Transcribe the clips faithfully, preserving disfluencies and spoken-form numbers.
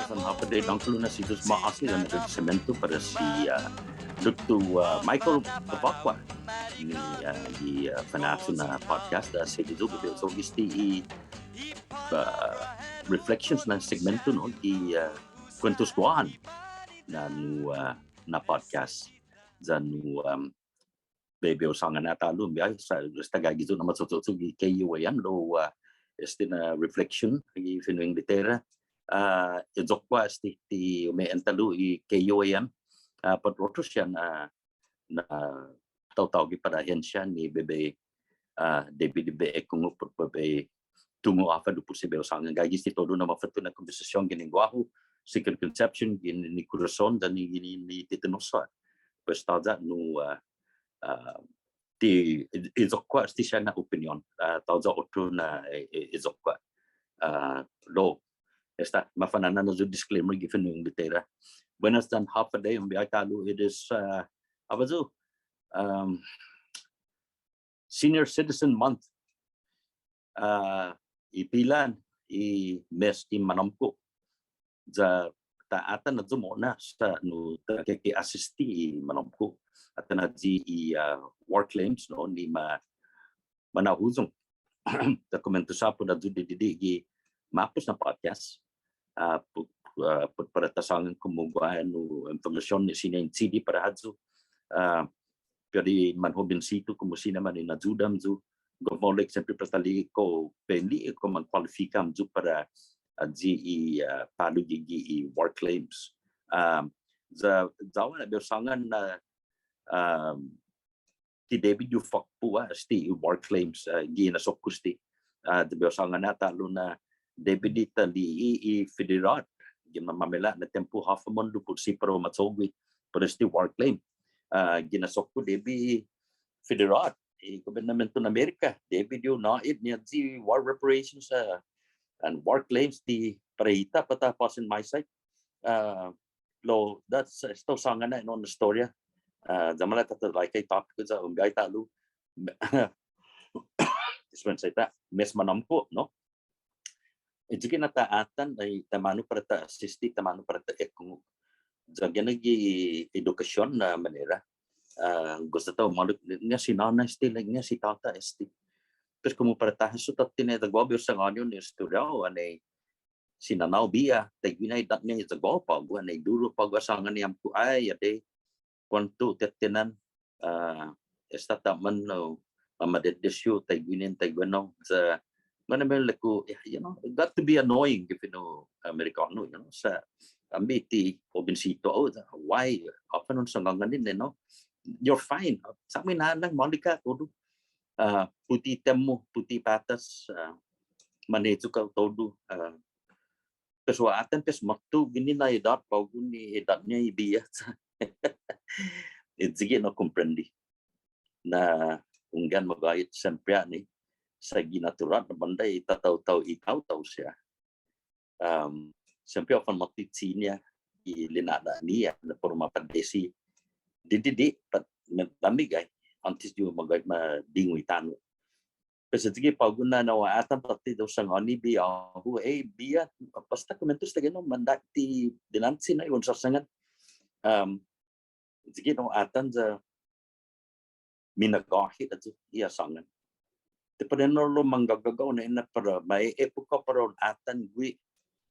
Håfa adai, dångkolo na si Yu'os ma'åse' yan agradesimiento para si, ah, Doktot, ah, Michael Bevacqua ni, ah, i, ah, Fanachu na podcast, ah, sa' yu' bai hu cho'gue este i, ah, reflections na segmento, no, i, ah, Kuentos Guåhan na nu, ah, na podcast. Ya nu, um, bai hu sångan na ta'lo, un biahi sa', esta gaige yu' na macho'cho'cho' gi K U A M lao, ah, este na reflection gi fino' Inglatera. Ah, i iyo-ku este ti ume'en ta'lo i K U A M. Ah, pat otro siha na, na taotao gi para ahensia ni bai, bai, ah, debi di bai ekungok put bai, bai tungo' håfa dipotsi bai hu sångan gaige este todu na mafåtto na kombetsasion ginen guåhu, sikiera conception ginen i korason yan i, i, i, i titanos. Pues tåya' nu, ah, ah, ti, i, iyo-ku este siha na opinion, ah, tåya' otro na, eh, eh, iyo-ku. Ah, lao, esta, mafa'na'an na yu' disclaimer gi fino' Inglatera. Buenas yan håfa adai, un biahi ta'lo, it is, ah, håfa yu', um, Senior Citizen Month. Ah, i pilan i mes i manåmko'. Ya ta atan ayu mo'na sa' nu ta keke asisti i manåmko'. Atan ayu i, ah, war claims, no, ni ma, mana'huyong. Ta kumuentusa put ayu didide' gi ma'pos na podcast. Ah, put, ah, put para ta sångan komu guaha nu information ni siña in sigi para ayu. Ah, pi'ot i manhobensitu komu siña man in ayuda hamyo. Gof maolek siempre para ta li'e' kao penli, kao man kualifika hamyo para ayu i, ah, palu gi, gi i war claims. Um, ya, ya-hu na bai hu sångan na, um, ti debi di u fåkpo, ah, este i war claims, ah, gi hinasso-ku este. Ah, debi hu sångan na ta'lo na debi di ta li'e' i federåt. Gi ma-, mamaila' na tiempo håfa mohon dipotsi para u macho'gue put este war claim. Ah, gi hinasso-ku debi i federåt, i gobetnamento na Amerika, debi di u nå'i ni ayu i war reparations, ah, and war claims ti para hita para ta fåsen maisa. Ah, lao, that's, esta hu sångan na, no, na estoria. Ah, ya maolek ta, ta, like, i topic ya, un biahi ta'lo. Dispensa, esta, mes manåmko', no? Ayu ki na ta atan, ai, taimanu para ta asisti, taimanu para ta ekungok. Ya guini gi edukasion na manera. Ah, gusto ta maolek, ngai'an si nåna este, like, ngai'an si tåta este. Pues komu para ta hasso tåtte na, ya guaha bai hu sangåni un i estoria, anai, si nanå-hu biha, taiguini na idåt-ña ya guaha på'go, anai duru på'go ha sångan i amko', ai, adai, kuånto tetehnan, ah, esta taimanu, mamadedesi yu', taiguini, taiguenao, sa', man, man, like, you know, it got to be annoying if, you know, Amerikånu, you know, sa', ambi ti hobensitu hao, sa', why, håfa un sangångani, you know, you're fine, sa' mina'lang, maolek ha' todu. Ah, puti temme, puti patas, ah, maneyu kao todu, ah, pues hu atan pues måtto guini na idåt på'go ni idåt-ña i biha. Ayu ki na komprende. Na hunggan magåhet siempre ni sa' gi naturåt na bånda i tataotao, i taotao siha. Um, siempre håfa måtto i chi-ña, i lina'la'-ña, na para u mapadesi. Didide', pat, ma-, maigai, åntes di u magåhet ma dingu i tano'. Pues ayu ki på'go na, na hu atan tåtte ya hu sangåni biha-hu, eh, biha, basta kumuentos taiguenao, mandåt ti dinanche na i un sasangan. Um, ayu ki na hu atan ya minagåhet ayu i ha sångan. Ti para ennao lao manggagagao na ennao para, ma e-, epoka para un atan gui',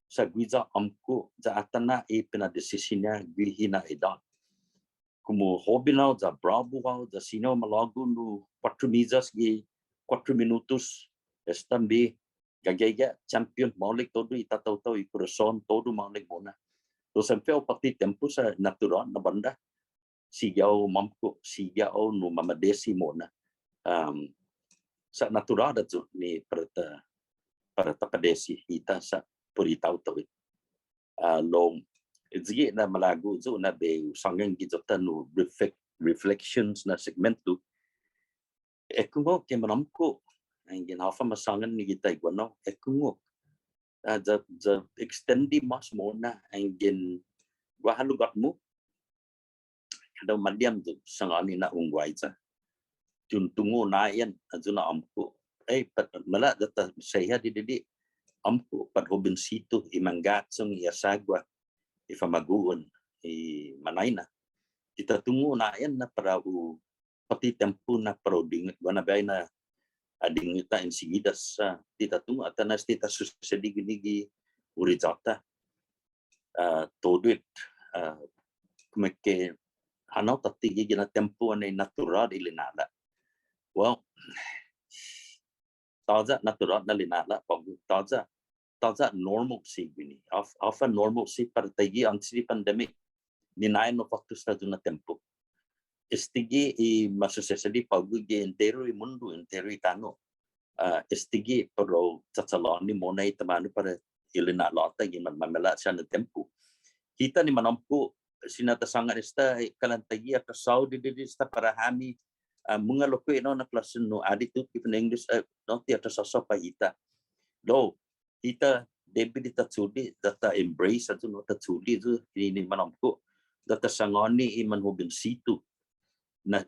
sa' guiya åmko', ya atan ha' i pinadesi-ña guihi na idåt. Komu hoben hao, ya bråbu hao, ya siña hu malago' nu kuåttro miyas gi kuåttro minutos, esta bai gaige ha' champion, maolek todu i tataotao, i korason, todu maolek mo'na. Lao siempre hu påtte tiempo sa' naturåt na bånda. Sigi hao mamko', sigi hao nu mamadesi mo'na. Um, sa' naturåt ayu ni para ta, para ta padesi hita sa' put i taotao. Ah, lao, ayu ki na malago' yu' na bai hu sångan gi iyo-ta nu reflect-, reflections na segmento. Ekungok i manåmko', anggen håfa masångan ni gi taiguenao, ekungok. Ah, ya, ya extend i mas mo'na, anggen guaha lugåt-mu. Kada u madiam yu' sangåni na un guaiya. ti un tungo' na yan, ayu na åmko'. Eh, pat, maila' ya ta seha didide', åmko', pat hobensitu, i mangga'chong, i asagua, i famagu'on, i mañaina. Ti ta tungo' na yan na para u, påtte tiempo na para u dingu, guaha na biahi na, ah, dingu ta ensigida sa' ti ta tungo', atan na esta susesedi guini gi oriyå-ta. Ah, todu, ah, kumeke'hanao tåtte gi guihi na tiempo annai naturåt i lina'la'. Well, tåya' naturåt na lina'la' på'go, tåya', tåya' normalcy guini. Håf-, håfa normalcy para taiguihi åntes di pandemic. Ni ngai'an håfa esta ayu na tiempo. Estague' i ma susesedi på'go gi enteru i mundo, enteru i tano'. Ah, estague' para u chachalåni mo'na i taimanu para i lina'lå'-ta gi ma-, mamelala siha na tiempo. Hita ni manåmko' siña ta sångan esta, eh, kalan taiguihi atrasao didide' esta para hami, ah, mungnga lokkue' no na klåsen nu attitude gi fino' English, eh, no ti atrasåsao para hita. Lao, hita debi di ta chule', ya ta embrace ayu no ta chule' ayu, ni, ni manåmko', ya ta sangåni i manhobensitu. Na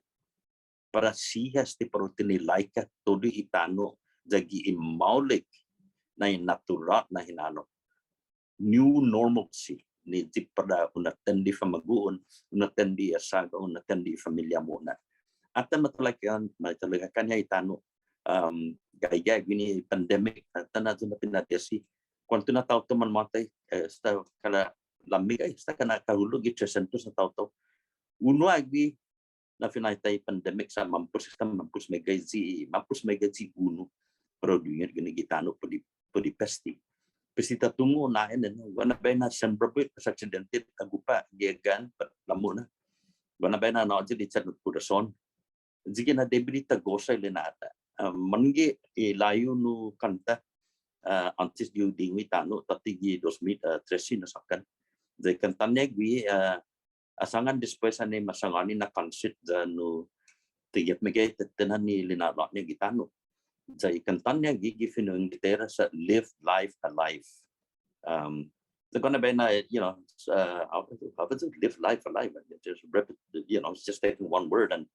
para siha este para u tinige' laika todu i tano' ya gi i maolek na i naturåt na hinanao. New normalcy ni ti para un atende famagu'on, un atende asagua, un atende familia mo'na. Atan matalaga-, matalaga-ña i tano', um, gaige guini pandemic, atan ayu na pinadesi. Kuånto na taotao manmåtai, eh, esta kala lamiga, esta kana kahulo' gi trescientos na taotao. Unu ha' guihi na finaitai pandemic sa' mampos esta, mampos meggai i, mampos meggai i unu para u duñot guini gi tano' put i, put i pesti. Pesti ta tungo' na yan, no, guaha na biahi na siempre buet sa' aksidente agupa' gi egga'an, pat lå'la' mo'na. Guaha na biahi na nå'yi i chetnot kurason. Sigi na debi di ta gosa i lina'la'. Ah, mangge' i lahi nu kånta, ah, åntes di u dingu i tano', tåtte gi dos mil, ah, trese na såkkan. Ya i kåntan-ña guihi, ah, ha sångan despues annai ma sangåni na concert ya nu ti gef meggai tetehnan i lina'lå'-ña gi tano'. Ya i kåntan-ña gi, gi fino' Inglatera sa' Live Life Alive. Um, they're gonna be, uh, you know, uh, how, how would you live life alive? Just repeat, you know, it's just taking one word and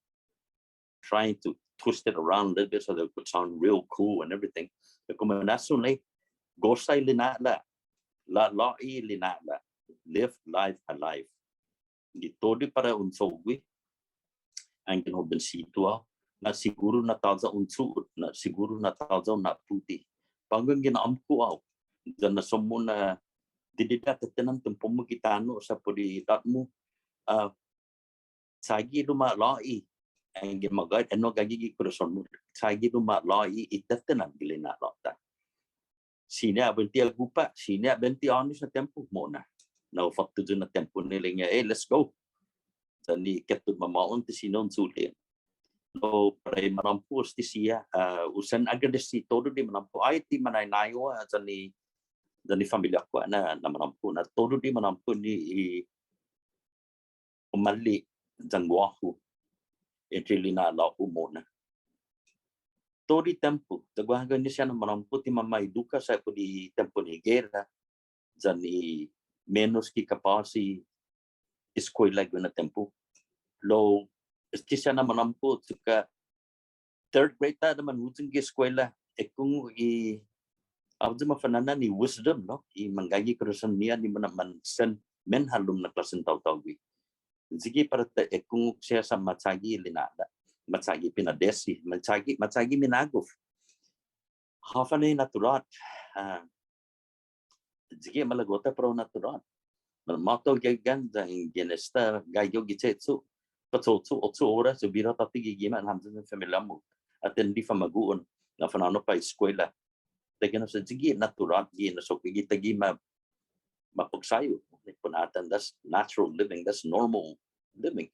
trying to twist it around a little bit so that it would sound real cool and everything. Pero komu na hasso nai, gosa i lina'la', la'lå'i i lina'la', live life alive. Gi todu para un cho'gue, anggen hobensitu hao, na siguru na tåya' un chu'ot, na siguru na tåya' un na'puti. På'go anggen åmko' hao, ya na somu na didide' ha tetehnan tiempo-mu gi tano' sa' put i idåt-mu, ah, chagi luma'lå'i, anggen magåhet ennao gaige gi kurason-mu, chagi luma'lå'i i tetehnan gi lina'lå'-ta. Siña buente agupa', siña buente åños na tiempo mo'na. Na u fåtto ayu na tiempo ni ilek-ña, "Hey, let's go." Yan i ketot mamå'on ti siña un chule'. Lao para i manåmko' este siha, ah, u sen agradesi todu di manåmko'. Ai ti mañaina-hu, ah, yan i, yan i familia-ku na, na manåmko', na todu di manåmko' ni i umali yan guåhu entre lina'lå'-hu mo'na. Todu i tiempo, ya guaha guini siha na manåmko' ti mama'eduka sa' put i tiempo ni gera, yan i menos ki kapås i eskuela guihi na tiempo. Lao, este siha na manåmko' achokka' third grade ta, ya manhuyong gi eskuela, ekungok i, håfa ayu ma fana'an i wisdom, no? I manggaige korason-ñiha ni muna' mansen menhalom na klåsen taotao guihi. Sigi para ta ekungok siha sa' ma chagi lina'la', ma chagi pinadesi, ma chagi, ma chagi minagof. Håfa nai naturåt, ah, sigi malago'-ta para u naturåt. Manmåtto gi egga'an, yan anggen esta gaige hao gi che'cho', pacho'cho' ocho oras, hu bira hao tåtte gi gima' hamyo familia-mu. Atende famagu'on, na fanhånao para eskuela. Taiguenao sa' sigi naturåt gi na cho'gue gi taiguihi ma, ma poksayu. Ni pon atan, that's natural living, that's normal living.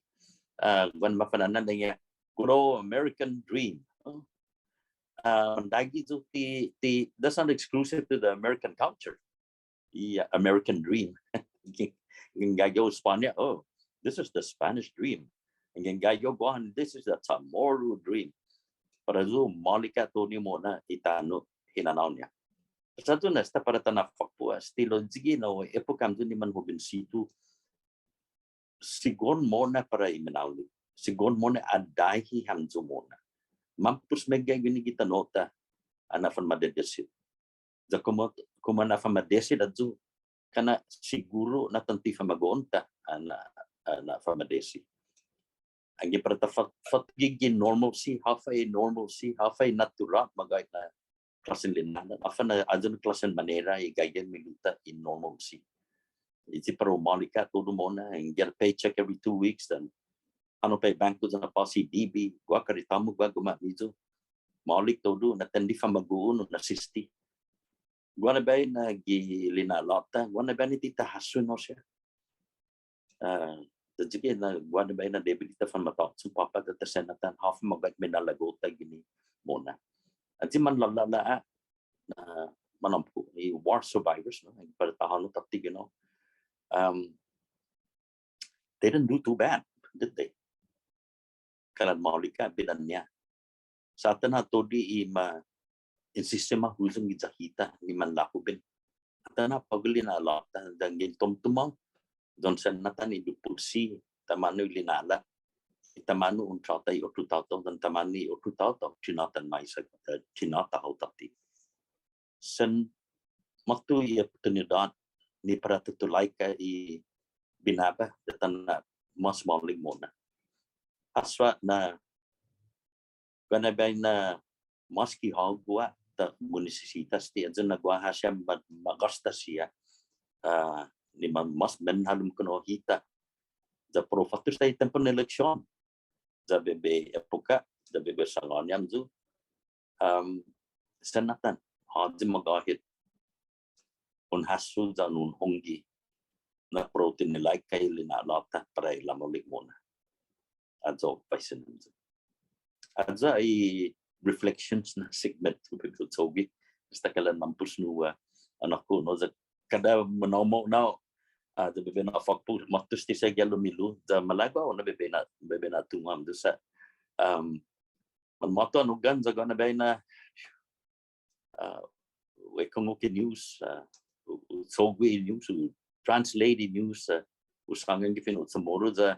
Ah, guaha na mafana'an nai, good old American dream. Oh. Ah, gaige yu' ti, ti, that's not exclusive to the American culture. I, uh, American dream. Anggen gaige hao España, oh, this is the Spanish dream. Anggen gaige hao Guåhan, this is the Chamorro dream. Para ayu maolek ha' todu mo'na i tano' hinanao-ña. Sa' ayu na esta para ta na'fakpo' ha' estilu sigi na u epoka hamyo ni manhobensitu, sigi mo'na para i minaolek. Sigi mo'na adahi hamyo mo'na. Mampos meggai guini gi tano'-ta, ha na'fanma'desedet. Ya komu, komu ha na'fanma'desedet ayu, kana' siguru na tantu i famagu'on-ta ha na', ha na'fanma'dese. Anggen para ta fat-, fat gi, gi normalcy, håfa i normalcy, håfa i natural, magåhet na klåsen lina'la', håfa na ayu na klåsen manera i gaige Maluta i normalcy. Ayu para u maolek ha' todu mo'na, and get a paycheck every two weeks, then hånao pa' i bangko ya na'påsi i dibi, guaha kareta-mu, guaha guma'-miyu. Maolek todu, na tende i famagu'on, na asiste. Guaha na biahi na gi lina'la'-ta, guaha na biahi ni ti ta hasso, no, siha. Ah, ya ayu ki na guaha na biahi na debi di ta fanmatå'chong påpa' ya ta sen atan håfa magåhet minalago'-ta guini mo'na. Ayu manlåla'la' ha', na manåmko', i war survivors, no, para ta hånao tåtte, you know. Um, they didn't do too bad, did they? Kalan maolek ha' bidan-ña. Sa' atan ha' todu i ma insiste ma huyong giya hita ni manlahubin. Atan ha' på'go i lina'la'-ta, yanggen tumtumång, ya un sen atan i duputsi, taimanu i lina'la', i taimanu un trata i otro taotao, yan taimanu i otro taotao, chinatan maisa, eh, chinata hao tåtte. Sen måtto i oportunidåt ni para ta tulaika i binaba, ya ta na'mås maolek mo'na. Hasfa na guaha na biahi na mås ki hågu ha' ta munnisisita este, ayu na guaha siha ma-, magåsta siha. Ah, ni ma-, mås menhalom kinu hita. Ya para u fåtto esta i tiempon eleksion. Ya bai, bai epoka, ya bai, bai sangåni hamyo. Um, sen atan, håyi magåhet. Un hasso ya un hongge na para u tinilaika i lina'la'-ta para i lamaolek mo'na. Ayu, faisen hamyo. Ayu i reflections na segment hu bai hu cho'gue. Esta kalan mampos nu, ah, anåkko', no, ya kada munåmot na, ah, ya bai bai na'fakpo' måtto este siha gi hilo', ya malago' hao na bai bai na, bai bai na'tungo' hamyo sa'. Um, manmåtto hao hunggan, ya guaha na biahi na, ah, ekungok i news, ah, hu, hu cho'gue i news, hu translate i news, ah, hu sångan gi fino' Chamoru ya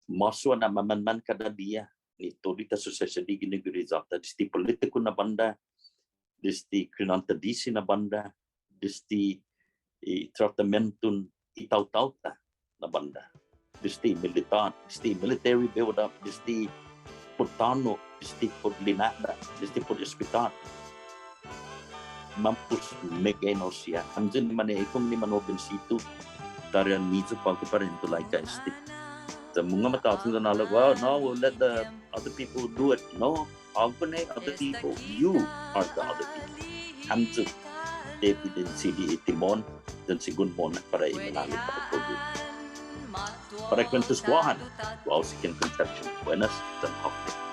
mås hu na'manman kada diha ni todu i ta susesedi guini gi iya-ta, desde politiku na bånda, desde krinånta disi na bånda, desde i tratamenton i taotao-ta na bånda, desde militåt, desde military build up, desde put tåno', desde put lina'la', desde put espitåt. Mampos meggai, no, siha. Hamyo ni mane'ekungok ni manhobensitu, tåya'-miyu på'go para en tulaika este. Ya mungnga matå'chong ya na'lak, well, no, we'll let the other people do it. No, hågu na i other people. You are the other people. Hamyo debi di en sigi i timon, yan sigun mo'na para i manå'gue para todu. Para Kuentos Guåhan, guåhu si Ken Concepcion. Buenas, yan håfa adai.